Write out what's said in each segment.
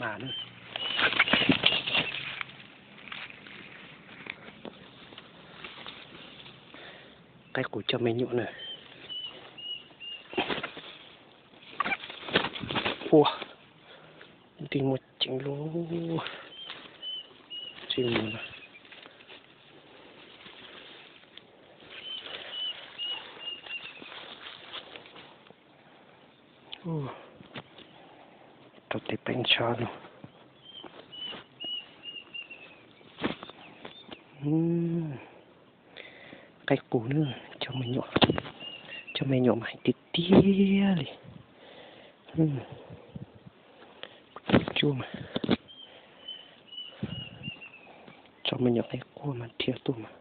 mas na. Qaib qus coj me nyuam na. Ua, nti muaj ceev lub tsis mus na. Rau tes peeb ntsha no. Qaib qus na, coj me nyuam, coj me nyuam mas heev tiag tiag li. Tsuj mas, tso me nyuam qaib qus mas dhia tuaj mas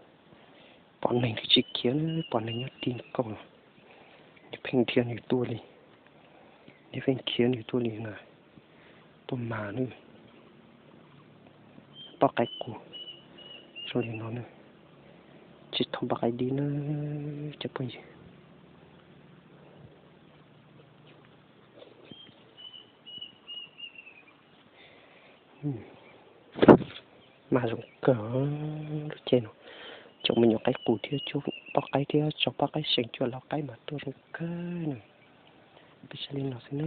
pom neeg twb tsis khiav, pom neeg nyob ti nkaus los nws pheej dhia nws tuaj li, nws pheej khiav nws tuaj li na. Tuaj mas na, poj qaib qus zoo li no na, tsis thov poj qaib dib na cov phooj ywg. Mas zoo kawg lub caij no, coj me nyuam qaib qus thiab cuab poj qaib thiab tso poj qaib seem cuaj laug qaib mas tuaj zoo kawg na. Peb saib li no xwb na.